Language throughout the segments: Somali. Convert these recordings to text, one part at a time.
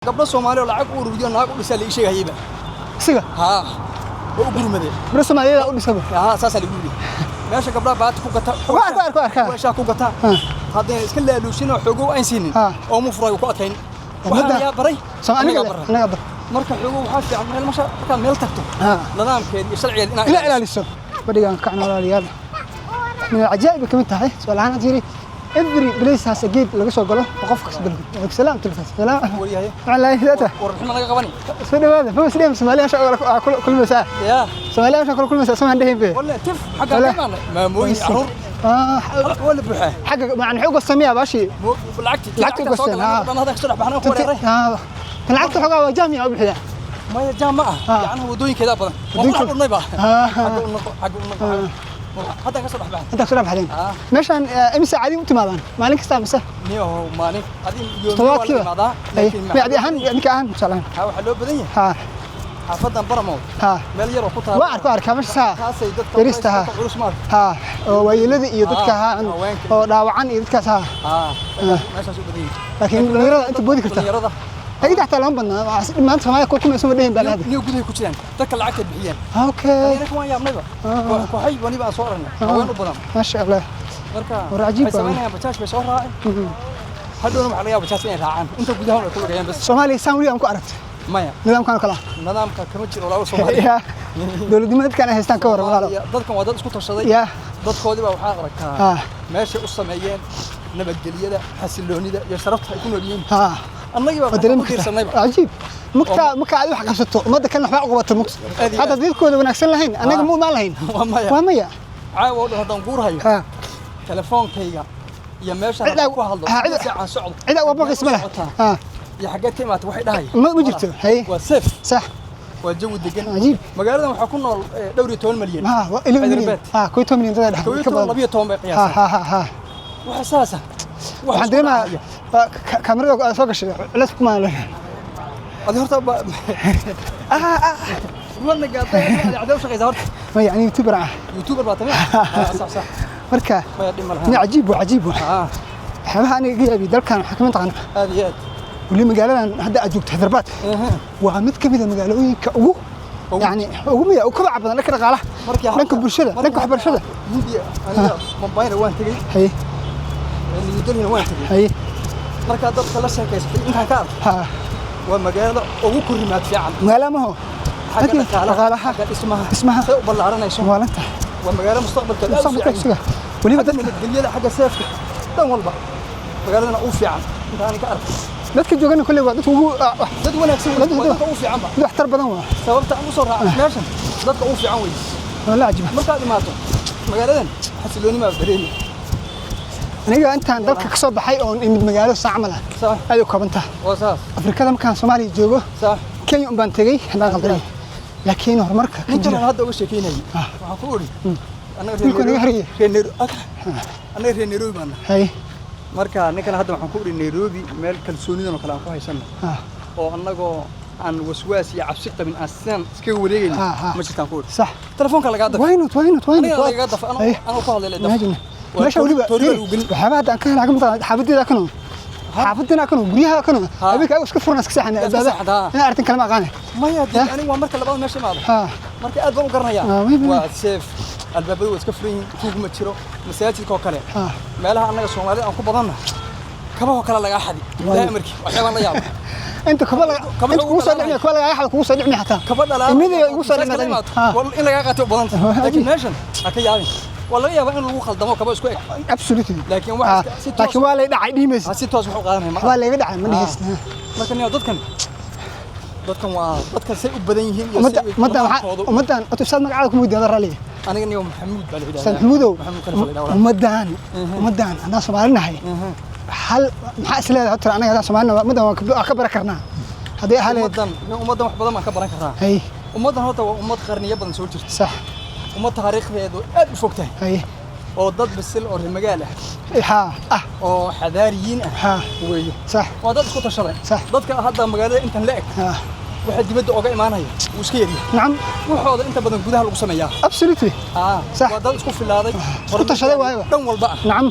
Gabdho Soomaali oo lacag u ururiyo, naag u dhisaa la ii sheegayayba. Isiga? Haa, waa u gurmadeen. Gabdho Soomaaliyeed u dhisaba? Haa, saasaa lagu yidhi. Meesha gabdhaha baati ku gata. Waa arkaa, arkaa, arkaa. Weeshaa ku gata. Haddayna iska laaluushin oo xoogow aan siinin oo mu furay ku adkayn. Waxaan yaa baray? Aniga. Anigaa baray. Aniga bar. Marka xoogow waxaa fiican meel masha markaad meel tagto nidaamkeed iyo sharcigeed inaa ila ilaaliso. Fadhigaan kacna, walaalayaal, min alcajaa'ib ka mid tahay su'aal ahaan hadda yiri, every place has a gate laga soo galo oo qofka kasoo galo. Waalaikum salaam tulkaas salaam. Waryahay. Wallaahi daata. Warbixin ma laga qabani? Soo dhawaada. Fama sidee Soomaaliya meesha kula kulmaysaa? Yaa. Soomaaliya meesha kula kulmaysaa, Soomaan dhehin be. Walle tif xaggaa ka imaanay, maamooyin, caruur, halka waa la buuxaa. Xagga macna wuxuu goostamiyaa baashi. Lacagti. Lacagti goosteen, haa. Dhan hadda kasoo dhex baxnay ku wareeray. Tan lacagta xogaa waa jaamica u bixiyaa. Maya, jaam ma ah. Yacnaha waddooyinkeedaa badan waa ku dhex dhurnay ba. Xagga u noqo, xagga u noqo, hadda kasoo dhex baxnay. Intaa kusoo dhex baxdeen. Meeshaan imise caadi u timaadaan maalin kasta mise? Niyo, maalin adi yoomiya waa la Toddobaadkiiba? imaadaa, laakiin May adi ahaan, ninka ahaan tusaale ahaan. Haa, waxaa loo badan yahay xaafadan Baramow, meel yar oo ku taal. Waa arko, arkaa meesha saa. Taasay dadka Yarista, haa. Dadka culus ma arka. Haa, oo waayeelada iyo dadka haweenka. Oo dhaawacan iyo dadkaas, haa. Haa, meeshaas u badan yahay. Laakiin dhalinyarada inta boodi karta. Dhalinyarada. Ay xataa lama badnaa. Maanta Soomaaliya kula kulmaysa ma dhehin baan hadda. Niyo, gudahay ku jiraan dadka lacagta bixiyeen. Anaka waan yaabnayba, kooxay waniba aan soo aragnay, haween u badan. Maasha Allah. Marka War cajiib waxay baa. samaynayaan bajaaj bay soo raaceen, hadhowna waxaa laga yaaba bajaaj inay raacaan inta gudaha ay ku lugayaan bas. Soomaaliya saan weli aan ku aragtay? Maya. Nidaamkan oo kale ah. Nidaamka kama jiro, walaalo, Soomaaliya. Ya, dowladnimo dadkan ay haystaan ka waran, walaalo? Dadkan waa dad isku tashaday. Dadkoodii baa waxaa aragtaa meeshay u sameeyeen nabadgelyada, xasiloonida iyo sharafta ay ku nool yihiin. Annagii baa waa dareemi ku kartaa. tiirsanayba. Cajiib mugtaa marka aad wax qabsato, ummadda kalena waxbaa u qabato mugta. Aad iyo Hadda aad. dadkooda wanaagsan lahayn, annaga ma imaan lahayn. Waa maya. Waa maya. Caawa oo dhan haddaan guurhayo, telefoonkayga iyo meesha ku hadlo aan socdo Cid uga baqays ma leh. Socotaa iyo xaggeed ka imaatay waxay dhahay Ma jirto, hay. Waa safe. Sax. Waa jawi degan. Cajiib. Magaaladan waxaa ku nool dhowr iyo toban malyan. Ha, waa 11 milyan. Hyderabad. Ha, 11 milyan dad kow iyo ka toban, badan. 12 bay ha qiyaasaan. ha ha ha Waxa saasa. Waxaan dareemayaa kaamirada soo gashay culays kuma Adi horta wadna gaatay cadee u shaqaysaa horta? Ma yani YouTuber ah. YouTuber baa tamay, sax sax. Marka maya, dhib ma laha. Ni cajiib waa, cajiib waa. Waxyaabaha aniga iga yaabiyo dalkan waxaa kamid taqaana? Aad iyo aad. Weli magaaladan hadda aad joogto, Hyderabad, waa mid ka mid a magaalooyinka ugu yani ugu miya ugu kobaca badan dhanka dhaqaalaha, dhanka bulshada, dhanka waxbarashada. Hindiya aniga Mumbayna waan tegey. New Delhina waan tegey. Markaa dadka la sheekaysatay intaan ka arkay, waa magaalada ugu korrimaad fiican. Magaala maho. Xagga dhaqaalaha, dhaqaalaha, xagga dhismaha, dhismaha. Say u ballaaranayso. Maalinta. Waa magaalo mustaqbalkeeda aad u mustaqbalka fiican suga weliba yahay. Xagga dadka nabadgelyada, xagga safety-ga, dhan walba magaaladana ugu fiican intaan ka arkay. Dadka joogana kolley waa dadka ugu dad wanaagsan wey, waa dadka ugu fiicanba. Dad waxtar badan waa. Sababta aan usoo raacay meeshan, dadka ugu fiican wey. Wala cajiib. Markaad imaato magaaladan, xasilooni maa dareemi. Aniga intaan dalka ka soo baxay oon imid magaalo saac camal ah aad u kooban taha. Waa saas. Afrikada markaan Soomaaliya joogo, Kenya un baan tegey haddaan qaldanay, laakiin horumarka ka Ninkan jira aan hadda uga sheekeynayay waxaan ku idhi annaga reer Wiilku naga Nairobi- hariyay. reer Nairobi, annaga reer Nairobi baana. Marka ninkan hadda waxaan ku idhi Nairobi meel kalsoonidan oo kale aan ku haysanno oo annagoo aan waswaas iyo cabsi qabin aan sidan iskaga wareegayno ma jirtaan ku idhi. Telefoonka lagaa dafay. Why not, why not, why not? Aniga lagaga dafay, anoo ku hadlay la dafay. Imagine. Meesha weliba toori baa fiiri, lagu gelin. Waxyaabaha hadda aan ka helay xagga xaafadeeda kano, xaafadina kano, guryaha kano, habeenka ayago iska furan, iska seexan Iska albaaba. seexda, ha. Inaan arrin kalama aqaane. Maya dee, aniga waa marka labaad meesha imaado. Marka aad baan u garanayaa. Waa safe, albaabadu waa iska furan yihiin, tuug ma jiro. Masaajidka oo kale, meelaha annaga Soomaalida aan ku badanna, kabahoo kale lagaa xadi. Ilaahay amarkii, waxyaabaan la yaaba. Inta kaba laga Kaba inta lagu kugu soo dhalaalaya. dhicmi, kaba lagaa xado, kugu soo dhicmi xataa. Kaba dhalaalaya. Imida igu soo Masaajidka la dhicmi. imaato, in lagaa qaato u badanta. Laakiin meeshan ha ka yaabin, waa laga yaabaa in lagu khaldamo kaba isku eg. Laakiin wax si toos Laakiin waa lay dhacay dhiimaysa. Ha, si toos wax u qaadanaya ma Waa layga dhacay ma dhihaysa. Marka niyo, dadkan waa dadkan say u badan yihiin iyo Ummadda say ummaddan waxaa nidaamkoodu. Ummaddan horta, ustaad, magacaaga kuma weydiin raalliga. Aniga niyo Maxamuud baa la yidhahdaa. Ustaad Maxamuudow. Maxamuud Khalifa la yidhahdaa. Ummaddan haddaan Soomaali nahay, hal maxaa is leedahay horta? Anaga haddaan Soomaali nahay, ummaddan waa ka baran karnaa haddii ahaleed. Ummaddan niyo, ummaddan wax badan baan ka baran karnaa. Ummaddan horta waa ummad qarniyo badan soo jirta, ummad taariikhdeedu aad u fog tahay, oo dad bisil oo reer magaal ah oo xadaariyiin ah weeye. Waa dad isku tashaday. Dadka hadda magaalada intan la eg, waxa dibadda oga imaanaya wuu iska yaryahay. Waxooda inta badan gudaha lagu sameeyaa. Waa dad isku filaaday. Isku tashaday waayaba. Dhan walba ah.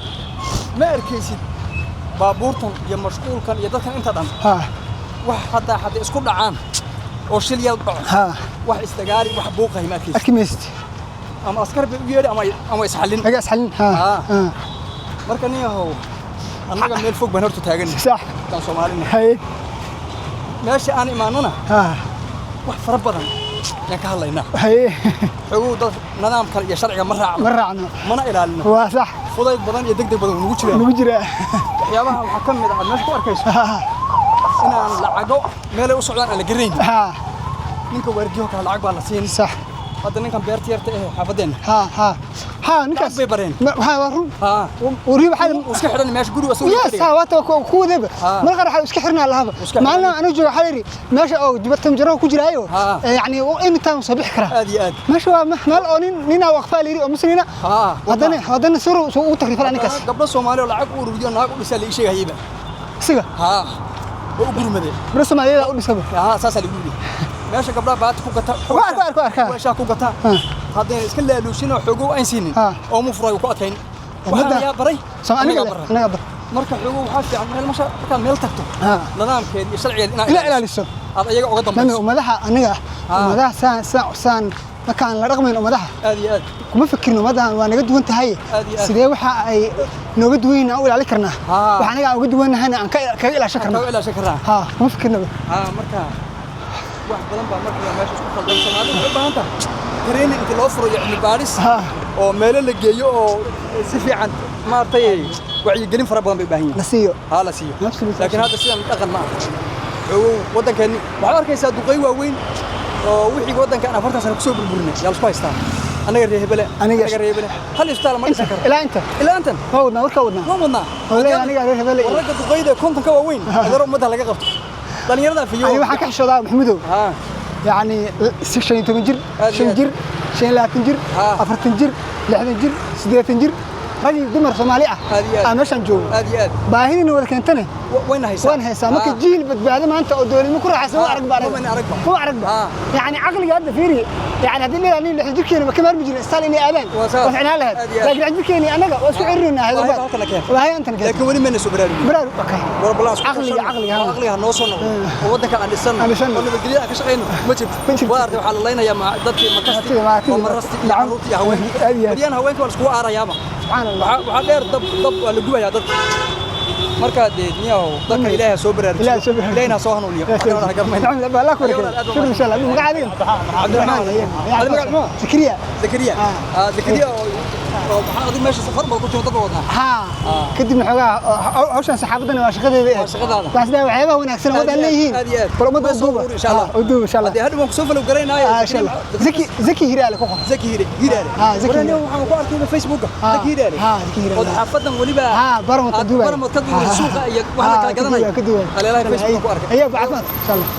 Ma arkaysid baabuurtan iyo mashquulkan iyo dadkan inta dhan. Wax hataa hadday isku dhacaan oo shil yar dhaco, wax istagaari, wax buuqahay ma arkaysid. Arki maysid. Ama askar bay u yeedhi ama isxallin. Aga isxalin, ha. Marka nin yahow, annaga meel fog baan horta taagan. Taan Soomaalina. Meesha aan imaanana wax fara badan yaan ka hadlaynaa. Xogow dad nidaamka iyo sharciga ma raacno. Ma raacno. Mana ilaalino. Waa sax. Fudayd badan iyo degdeg badan nugu jiraa. Nugu jiraa. Waxyaabaha waxaa ka mid ah aad meesha ku arkayso inaan lacago meelay u socdaan aan la garanayn. Ninka waardiyaho kale lacag baa la siin. Sax. Hadda ninkan beerta yarta eh xaafadeenna. Ha ha ha, ninkaas bay bareen. Ha, waa run. Wariib waxaa uu iska xidhan meesha guriga asagoo. Yes, ha, waata ku wadayba. Mar qaar waxaa iska xirnaa lahaba. Maalin anigu joogo waxaa la yidhi meesha oo jubartam jaro ku jiraayo, yacni anytime soo bixi karaa. Aad iyo aad. Meesha waa meel oo nin ninaa waqfaa la yidhi oo muslimiina. Haddana suru soo ugu takrifala ninkaas. Gabdho Soomaali oo lacag u ururiyo naag u dhisaa la ii sheegayayba. Isiga? Ha, waa u gurmadeen. Gabdho Soomaaliyeed u dhisaba. Ha, saasaa lagu yidhi. Meesha gabdhaha baati ku gata. Waa arko, arkaa. Waa shaah ku gata. Haddayna iska laaluushin oo xoogow aan siinin oo mu furay ku adkayn. Waxaa yaa baray? Aniga aniga bar. Marka xoogow waxaa fiican meel masha markaad meel tagto nidaamkeeda iyo sharcigeeda inaad ila ilaaliso. Aad ayaga uga dambayso. Ummadaha aniga ummadaha saan saan saan markaan la dhaqmayn ummadaha. Aad iyo aad. Kuma fikirno ummadahan waa naga duwan tahay. Sidee waxa ay nooga duwan yihiin aan u ilaalin karnaa? Waxa aniga aan uga duwannahayna aan kaga ilaashan karnaa. Kaga ilaashan karnaa. Kuma fikirno. Marka wax badan baa marka meesha isku khaldan. Soomaalidu waxay u baahan tahay training inta loo furo iyo cilmi baadhis oo meelo la geeyo oo si fiican maaragtay wacyigelin fara badan bay u baahan yihiin. La siiyo. La siiyo. Laakiin hadda sidan dhaqan ma aha. Xogow waddankeenni waxaad arkaysaa duqey waaweyn oo wixii waddankan 40 sano kusoo burburinay yaa la isku haystaa. Anaga reer hebele, anaga reer hebele, hal isbitaal ma dhisan karo. Ilaa inta. Ilaa intan. Waa wadnaa, warkaa wadnaa. Waan wadnaa. Wallahi aniga reer hebele. Wararka duqeyda 50 ka waaweyn adeer ummadda laga qabto. Dhalinyarada fiyo. Ani waxaan ka xishoodaa Maxamudow. Yacni 15 jir, 5 jir, 25 jir, 40 jir, 60 jir, 80 jir, rag iyo dumar Soomaali ah aan meeshan joogo. Aad iyo aad. Baahidina wada keentane. Wayna haysaa. Waan haysaa. Marka jiil badbaado maanta oo dowladnimo ku raaxaysan waa arag baa. Ma arag ba. Yacni caqliga hadda fiiri. Yacni haddii la yidhaahdo 60 jirkeena ma ka maarmi jirin istaal inay aadaan. Waa ficnaan lahayd. Laakiin 60 jirkeena annaga waa isku cirinaynaa Hyderabad. Baahi intan keentay. Laakiin weli mayna soo baraarugin. Baraarug, okay. War ballan isku caqliga, caqliga, caqliga noo soo noqdo. Oo waddanka aan dhisano. Oo nabadgelyo aan ka shaqeyno. Ma jirto. Waa artay waxaa la leynayaa dadkii makasti oo marasti iyo carruurta iyo haweenka. Bariyaan haweenka waa la iskugu aarayaaba. Subxaan Allah. Waxaa dheer dab dab waa la gubayaa dadka. Marka dee niyow dadka Ilaahay soo baraarujiyo. Ilaahay soo baraarujiyo. Ilaahayna soo hanuuniyo. Allah ku barkeeyo. Shukran insha Allah. Magaca adiga? Cabdiraxmaan. Adiga magaca? Zakariya. Zakariya. Zakariya oo maxaa adiga meesha safar baad ku timid dad wadnaa. Kadibna xogaa hawshan saxaafadana waa shaqadeeda. Waa shaqadaada. Waxaan isleeyahay waxyaabaha wanaagsan oo waddan leeyihiin. Aad iyo aad. Bal ummadda u duuba. Insha Allah. U duuba insha Allah. Haddii hadhow waan ku soo follow garaynaayo. Insha Allah. Zaki Zaki Hiraale ku qor. Zaki Hiraale. Zaki Hiraale. Waxaan ku arkay Facebook-ga. Zaki Hiraale. Zaki Hiraale. Oo xaafadan waliba baramad ka duubay. Baramad ka duubay suuqa iyo wax la kala gadanayo. Ka duubay. Aleelahay Facebook ku arkay. Ayaa caafimaad insha Allah.